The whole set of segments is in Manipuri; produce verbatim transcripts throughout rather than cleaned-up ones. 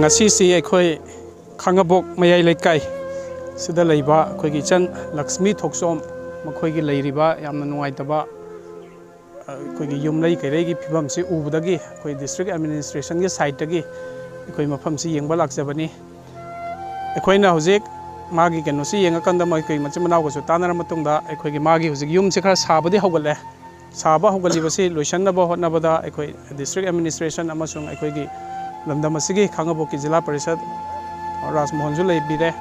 ꯉꯁꯤꯁꯤ ꯑꯩꯈꯣꯏ ꯈꯥꯡꯉꯕꯣꯛ ꯃꯌꯥꯏ ꯂꯩꯀꯥꯏ ꯁꯤꯗ ꯂꯩꯕ ꯑꯩꯈꯣꯏꯒꯤ ꯏꯆꯟ ꯂꯛꯁꯃꯤ ꯊꯣꯛꯆꯣꯝ, ꯃꯈꯣꯏꯒꯤ ꯂꯩꯔꯤꯕ ꯌꯥꯝꯅ ꯅꯨꯡꯉꯥꯏꯇꯕ ꯑꯩꯈꯣꯏꯒꯤ ꯌꯨꯝꯂꯩ ꯀꯩꯔꯩꯒꯤ ꯐꯤꯕꯝꯁꯤ ꯎꯕꯗꯒꯤ ꯑꯩꯈꯣꯏ ꯗꯤꯁꯇ꯭ꯔꯤꯛ ꯑꯦꯗꯃꯤꯅꯤꯁꯇ꯭ꯔꯦꯁꯟꯒꯤ ꯁꯥꯏꯠꯇꯒꯤ ꯑꯩꯈꯣꯏ ꯃꯐꯝꯁꯤ ꯌꯦꯡꯕ ꯂꯥꯛꯆꯕꯅꯤ꯫ ꯑꯩꯈꯣꯏꯅ ꯍꯧꯖꯤꯛ ꯃꯥꯒꯤ ꯀꯩꯅꯣꯁꯤ ꯌꯦꯡꯉꯀꯥꯟꯗ, ꯃꯈꯣꯏ ꯃꯆꯤꯟ ꯃꯅꯥꯎꯒꯁꯨ ꯇꯥꯟꯅꯔ ꯃꯇꯨꯡꯗ, ꯑꯩꯈꯣꯏꯒꯤ ꯃꯥꯒꯤ ꯍꯧꯖꯤꯛ ꯌꯨꯝꯁꯤ ꯈꯔ ꯁꯥꯕꯗꯤ ꯍꯧꯒꯠꯂꯦ꯫ ꯁꯥꯕ ꯍꯧꯒꯠꯂꯤꯕꯁꯤ ꯂꯣꯏꯁꯤꯟꯅꯕ ꯍꯣꯠꯅꯕꯗ ꯑꯩꯈꯣꯏ ꯗꯤꯁꯇ꯭ꯔꯤꯛ ꯑꯦꯗꯃꯤꯅꯤꯁꯇ꯭ꯔꯦꯁꯟ ꯑꯃꯁꯨꯡ ꯑꯩꯈꯣꯏꯒꯤ ꯂꯝꯗꯝ ꯑꯁꯤꯒꯤ ꯈꯥꯡꯉꯕꯣꯛꯀꯤ ꯖꯤꯂꯥ ꯄꯔꯤꯁꯠ ꯔꯥꯖꯃꯣꯍꯟꯁꯨ ꯂꯩꯕꯤꯔꯦ꯫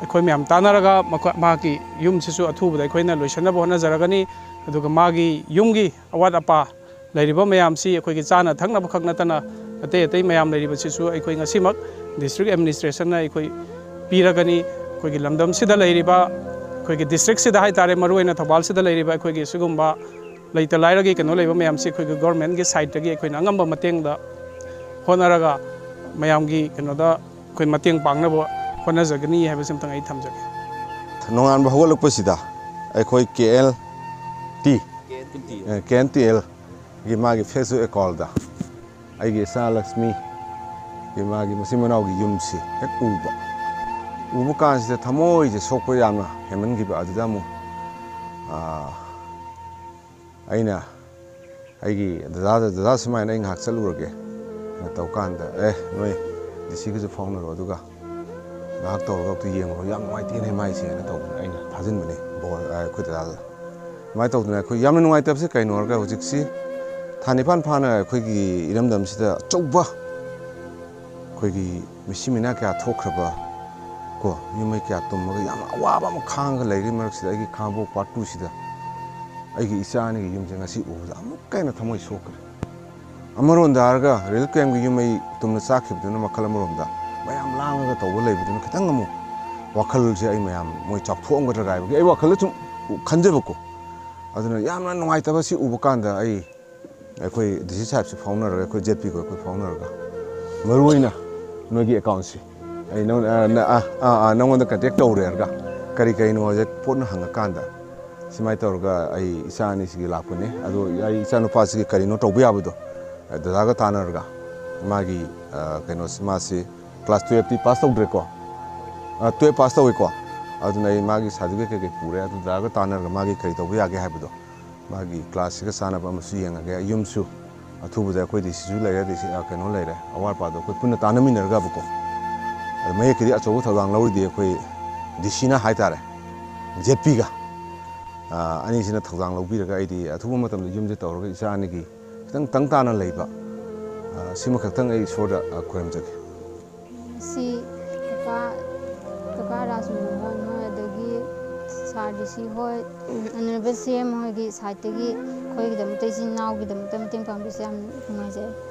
ꯑꯩꯈꯣꯏ ꯃꯌꯥꯝ ꯇꯥꯟꯅꯔꯒ ꯃꯈꯣꯏ, ꯃꯍꯥꯛꯀꯤ ꯌꯨꯝꯁꯤꯁꯨ ꯑꯊꯨꯕꯗ ꯑꯩꯈꯣꯏꯅ ꯂꯣꯏꯁꯤꯟꯅꯕ ꯍꯣꯠꯅꯖꯔꯒꯅꯤ꯫ ꯑꯗꯨꯒ ꯃꯥꯒꯤ ꯌꯨꯝꯒꯤ ꯑꯋꯥꯠ ꯑꯄꯥ ꯂꯩꯔꯤꯕ ꯃꯌꯥꯝꯁꯤ, ꯑꯩꯈꯣꯏꯒꯤ ꯆꯥꯅ ꯊꯛꯅꯕ ꯈꯛ ꯅꯠꯇꯅ ꯑꯇꯩ ꯑꯇꯩ ꯃꯌꯥꯝ ꯂꯩꯔꯤꯕꯁꯤꯁꯨ ꯑꯩꯈꯣꯏ ꯉꯁꯤꯃꯛ ꯗꯤꯁꯇ꯭ꯔꯤꯛ ꯑꯦꯗꯃꯤꯅꯤꯁꯇ꯭ꯔꯦꯁꯟꯅ ꯑꯩꯈꯣꯏ ꯄꯤꯔꯒꯅꯤ꯫ ꯑꯩꯈꯣꯏꯒꯤ ꯂꯝꯗꯝꯁꯤꯗ ꯂꯩꯔꯤꯕ, ꯑꯩꯈꯣꯏꯒꯤ ꯗꯤꯁꯇ꯭ꯔꯤꯛꯁꯤꯗ ꯍꯥꯏꯇꯥꯔꯦ, ꯃꯔꯨꯑꯣꯏꯅ ꯊꯧꯕꯥꯜꯁꯤꯗ ꯂꯩꯔꯤꯕ ꯑꯩꯈꯣꯏꯒꯤ ꯁꯤꯒꯨꯝꯕ ꯂꯩꯇ ꯂꯥꯏꯔꯒꯤ ꯀꯩꯅꯣ ꯂꯩꯕ ꯃꯌꯥꯝꯁꯤ ꯑꯩꯈꯣꯏꯒꯤ ꯒꯣꯔꯃꯦꯟꯒꯤ ꯁꯥꯏꯠꯇꯒꯤ ꯑꯩꯈꯣꯏꯅ ꯑꯉꯝꯕ ꯃꯇꯦꯡꯗ ꯍꯣꯠꯅꯔꯒ ꯃꯌꯥꯝꯒꯤ ꯀꯩꯅꯣꯗ ꯑꯩꯈꯣꯏ ꯃꯇꯦꯡ ꯄꯥꯡꯅꯕ ꯍꯣꯠꯅꯖꯒꯅꯤ ꯍꯥꯏꯕꯁꯤꯃꯇꯪ ꯑꯩ ꯊꯝꯖꯒꯦ꯫ ꯅꯣꯡꯉꯥꯟꯕ ꯍꯧꯒꯠꯂꯛꯄꯁꯤꯗ ꯑꯩꯈꯣꯏ K L T, K N T ꯑꯦꯜꯒꯤ ꯃꯥꯒꯤ ꯐꯦꯁꯕꯨꯛ ꯑꯦꯀꯥꯎꯟꯗ ꯑꯩꯒꯤ ꯏꯆꯥ ꯂꯛꯁꯃꯤꯒꯤ ꯃꯥꯒꯤ ꯃꯆꯤꯟ ꯃꯅꯥꯎꯒꯤ ꯌꯨꯝꯁꯤ ꯍꯦꯛ ꯎꯕ, ꯎꯕ ꯀꯥꯟꯁꯤꯗ ꯊꯃꯣꯏꯁꯦ ꯁꯣꯛꯄ ꯌꯥꯝꯅ ꯍꯦꯟꯃꯟꯈꯤꯕ꯫ ꯑꯗꯨꯗ ꯑꯃꯨꯛ, ꯑꯥ, ꯑꯩꯅ ꯑꯩꯒꯤ ꯗꯗꯥꯗ, "ꯗꯗꯥ, ꯁꯨꯃꯥꯏꯅ ꯑꯩ ꯉꯥꯏꯍꯥꯛ ꯆꯠꯂꯨꯔꯒꯦ" ꯍꯥꯏꯅ ꯇꯧ ꯀꯥꯟꯗ, "ꯑꯦ, ꯅꯣꯏ ꯗꯤ ꯁꯤꯒꯁꯨ ꯐꯥꯎꯅꯔꯣ, ꯑꯗꯨꯒ ꯉꯥꯏꯍꯥꯛ ꯇꯧꯔꯒ ꯑꯝꯇ ꯌꯦꯡꯉꯨꯔꯣ, ꯌꯥꯝ ꯅꯨꯡꯉꯥꯏꯇꯦꯅꯦ ꯃꯥꯏꯁꯦ" ꯍꯥꯏꯅ ꯇꯧꯗꯅ ꯑꯩꯅ ꯊꯥꯖꯤꯟꯕꯅꯤ ꯕꯣ-, ꯑꯩꯈꯣꯏ ꯗꯗꯥꯗ꯫ ꯑꯗꯨꯃꯥꯏꯅ ꯇꯧꯗꯅ ꯑꯩꯈꯣꯏ ꯌꯥꯝꯅ ꯅꯨꯡꯉꯥꯏꯇꯕꯁꯦ ꯀꯩꯅꯣ ꯍꯥꯏꯔꯒ, ꯍꯧꯖꯤꯛꯁꯤ ꯊꯥ ꯅꯤꯄꯥꯟ ꯐꯥꯅ ꯑꯩꯈꯣꯏꯒꯤ ꯏꯔꯝꯗꯝꯁꯤꯗ ꯑꯆꯧꯕ ꯑꯩꯈꯣꯏꯒꯤ ꯃꯤꯁꯤ ꯃꯤꯅꯥ ꯀꯌꯥ ꯊꯣꯛꯈ꯭ꯔꯕ ꯀꯣ, ꯌꯨꯝ ꯃꯩ ꯀꯌꯥ ꯇꯨꯝꯃꯒ ꯌꯥꯝꯅ ꯑꯋꯥꯕ ꯑꯃ ꯈꯥꯡꯉꯒ ꯂꯩꯔꯤ ꯃꯔꯛꯁꯤꯗ, ꯑꯩꯒꯤ ꯈꯥꯡꯉꯕꯣꯛ ꯄꯥꯔꯠ ꯇꯨꯁꯤꯗ ꯑꯩꯒꯤ ꯏꯆꯥ ꯑꯅꯤꯒꯤ ꯌꯨꯝꯁꯦ ꯉꯁꯤ ꯎꯕꯗ ꯑꯃꯨꯛꯀ ꯍꯦꯟꯅ ꯊꯃꯣꯏ ꯁꯣꯛꯈ꯭ꯔꯦ꯫ ꯑꯃꯔꯣꯝꯗ ꯍꯥꯏꯔꯒ ꯔꯤꯂꯤꯐ ꯀꯦꯝꯒꯤ ꯌꯨꯝ ꯃꯩ ꯇꯨꯝꯅ ꯆꯥꯛꯈꯤꯕꯗꯨꯅ ꯃꯈꯜ ꯑꯃꯔꯣꯝꯗ, ꯃꯌꯥꯝ ꯂꯥꯡꯉꯒ ꯇꯧꯕ ꯂꯩꯕꯗꯨꯅ ꯈꯤꯇꯪ ꯑꯃꯨꯛ ꯋꯥꯈꯜꯁꯦ ꯑꯩ ꯃꯌꯥꯝ ꯃꯣꯏ ꯆꯥꯎꯊꯣꯛꯑꯝꯒꯗ꯭ꯔꯥ ꯀꯥꯏꯕꯒꯤ ꯑꯩ ꯋꯥꯈꯜꯗ ꯁꯨꯝ ꯈꯟꯖꯕꯀꯣ꯫ ꯑꯗꯨꯅ ꯌꯥꯝꯅ ꯅꯨꯡꯉꯥꯏꯇꯕ ꯁꯤ ꯎꯕ ꯀꯥꯟꯗ ꯑꯩ, ꯑꯩꯈꯣꯏ ꯗꯤ ꯁꯤ ꯁꯥꯍꯦꯕꯁꯦ ꯐꯥꯎꯅꯔꯒ, ꯑꯩꯈꯣꯏ ꯖꯦꯠ ꯄꯤꯒ ꯑꯩꯈꯣꯏ ꯐꯥꯎꯅꯔꯒ, ꯃꯔꯨꯑꯣꯏꯅ ꯅꯣꯏꯒꯤ ꯑꯦꯀꯥꯎꯟꯁꯦ ꯑꯩ ꯅꯪ-, ꯑ, ꯅ-, ꯑ, ꯑ, ꯑ, ꯅꯪꯉꯣꯟꯗ ꯀꯟꯇꯦꯛ ꯇꯧꯔꯦ ꯍꯥꯏꯔꯒ, ꯀꯔꯤ ꯀꯔꯤꯅꯣ ꯍꯥꯏꯁꯦ ꯄꯣꯠꯅ ꯍꯪꯉꯀꯥꯟꯗ, ꯁꯨꯃꯥꯏꯅ ꯇꯧꯔꯒ ꯑꯩ ꯏꯆꯥ ꯑꯅꯤꯁꯤꯒꯤ ꯂꯥꯛꯄꯅꯦ, ꯑꯗꯣ ꯑꯩ ꯏꯆꯥ ꯅꯨꯄꯥꯁꯤꯒꯤ ꯀꯔꯤꯅꯣ ꯇꯧꯕ ꯌꯥꯕꯗꯣ ꯗꯗꯥꯒ ꯇꯥꯟꯅꯔꯒ ꯃꯥꯒꯤ, ꯑ, ꯀꯩꯅꯣꯁꯤ, ꯃꯥꯁꯤ ꯀ꯭ꯂꯥꯁ ꯇꯨꯌꯦꯜꯐꯇꯤ ꯄꯥꯁ ꯇꯧꯗ꯭ꯔꯦꯀꯣ, ꯑ, ꯇꯨꯌꯦꯜꯐ ꯄꯥꯁ ꯇꯧꯋꯤꯀꯣ꯫ ꯑꯗꯨꯅ ꯑꯩ ꯃꯥꯒꯤ ꯁꯥꯔꯇꯤꯐꯤꯀꯦꯠ ꯀꯩꯀꯩ ꯄꯨꯔꯦ, ꯑꯗꯨ ꯗꯗꯥꯒ ꯇꯥꯟꯅꯔꯒ ꯃꯥꯒꯤ ꯀꯔꯤ ꯇꯧꯕ ꯌꯥꯒꯦ ꯍꯥꯏꯕꯗꯣ, ꯃꯥꯒꯤ ꯀ꯭ꯂꯥꯁꯁꯤꯒ ꯆꯥꯟꯅꯕ ꯑꯃꯁꯨ ꯌꯦꯡꯉꯒꯦ꯫ ꯌꯨꯝꯁꯨ ꯑꯊꯨꯕꯗ ꯑꯩꯈꯣꯏ ꯗꯤ ꯁꯤꯁꯨ ꯂꯩꯔꯦ, ꯗꯤ ꯁꯤ, ꯑ, ꯀꯩꯅꯣ ꯂꯩꯔꯦ, ꯑꯋꯥꯠ ꯑꯄꯥꯗꯣ ꯑꯩꯈꯣꯏ ꯄꯨꯟꯅ ꯇꯥꯟꯅꯃꯤꯟꯅꯔꯒꯕꯀꯣ꯫ ꯑꯗ ꯃꯌꯦꯛꯀꯤꯗꯤ ꯑꯆꯧꯕ ꯊꯧꯗꯥꯡ ꯂꯧꯔꯤꯗꯤ ꯑꯩꯈꯣꯏ ꯗꯤ ꯁꯤꯅ ꯍꯥꯏꯇꯥꯔꯦ, ꯖꯦꯠ ꯄꯤꯒ, ꯑ, ꯑꯅꯤꯁꯤꯅ ꯊꯧꯗꯥꯡ ꯂꯧꯕꯤꯔꯒ ꯑꯩꯗꯤ ꯑꯊꯨꯕ ꯃꯇꯝꯗ ꯌꯨꯝꯁꯦ ꯇꯧꯔꯒ ꯏꯆꯥ ꯑꯅꯤꯒꯤ ꯈꯤꯇꯪ ꯇꯪ ꯇꯥꯅ ꯂꯩꯕ, ꯑ, ꯁꯤꯃꯈꯛꯇꯪ ꯑꯩ ꯏꯁꯣꯔꯗ, ꯑ, ꯈꯨꯔꯨꯝꯖꯒꯦ꯫ ꯁꯤ ꯀꯀꯥ, ꯀꯀꯥ ꯔꯥꯖꯃꯣꯍꯟ ꯍꯣꯏ, ꯑꯗꯒꯤ ꯁꯥꯔ ꯗꯤ ꯁꯤ ꯍꯣꯏ, ꯑꯅꯤꯔꯕ ꯁꯤ ꯑꯦꯝ ꯍꯣꯏꯒꯤ ꯁꯥꯏꯠꯇꯒꯤ ꯑꯩꯈꯣꯏꯒꯤꯗꯃꯛꯇ, ꯏꯆꯤꯟ ꯏꯅꯥꯎꯒꯤꯗꯃꯛꯇ ꯃꯇꯦꯡ ꯄꯥꯡꯕꯤꯁꯦ ꯌꯥꯝ ꯅꯨꯡꯉꯥꯏꯖꯔꯦ꯫